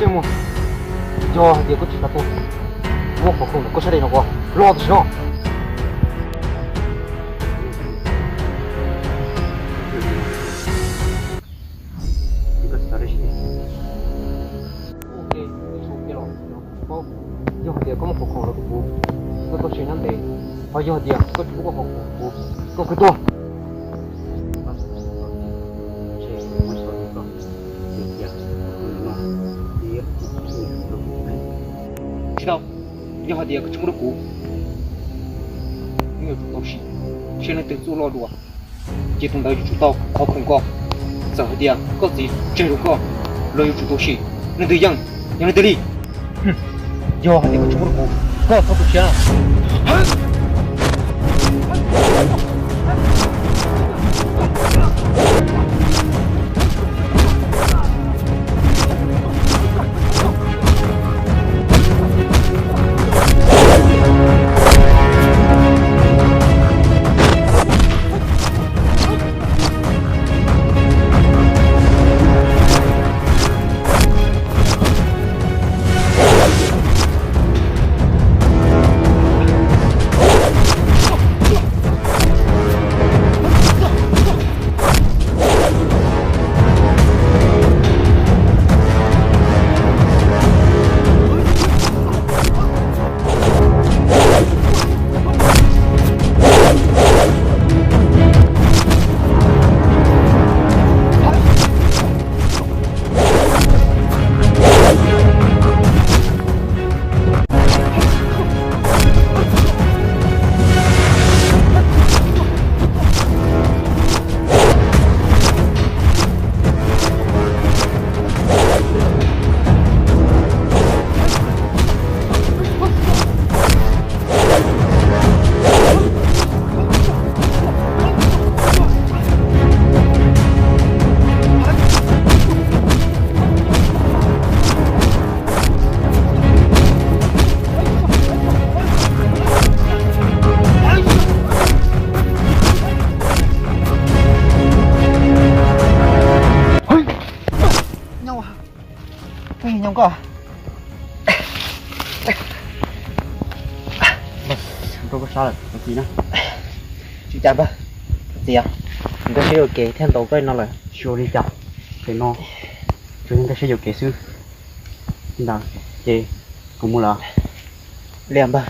Tseem Muas, yog hais tias koj tsis xav tuag, muab qhov khoom ntawm koj sab tes no ko los tam sim no. Yog hais tias koj muab qhov khoom los rau kuv, koj txoj sia nyob ntev, ho yog hais tias koj tsis muab koj qhov khoom rau kuv, koj kwv tuag. Tsis tau, yog hais tias koj tsis muab rau kuv, yeej yuav tsum tau sim seb leej twg txuj loj dua, ces tus ntawd yuav tsum tau qhov khoom ko. Txawm hais tias koj txiv tseg rau koj los yuav tsum tau sim. Leej twg yeej, yog leej twg li. Yog hais tias koj tsis muab rau kuv, koj txhob tu siab. Nyob, nyob koj. Rau koj sab lawm, txiv na. Tsis cas npawg, txiv, nkawd sib yuam kev thiaj ntaus koj li no lawm. Tsis ua li cas, pem no tsuas yog nkawd sib yuam kev xwb. Ntawd ces kuv mus lawm. Li npawg,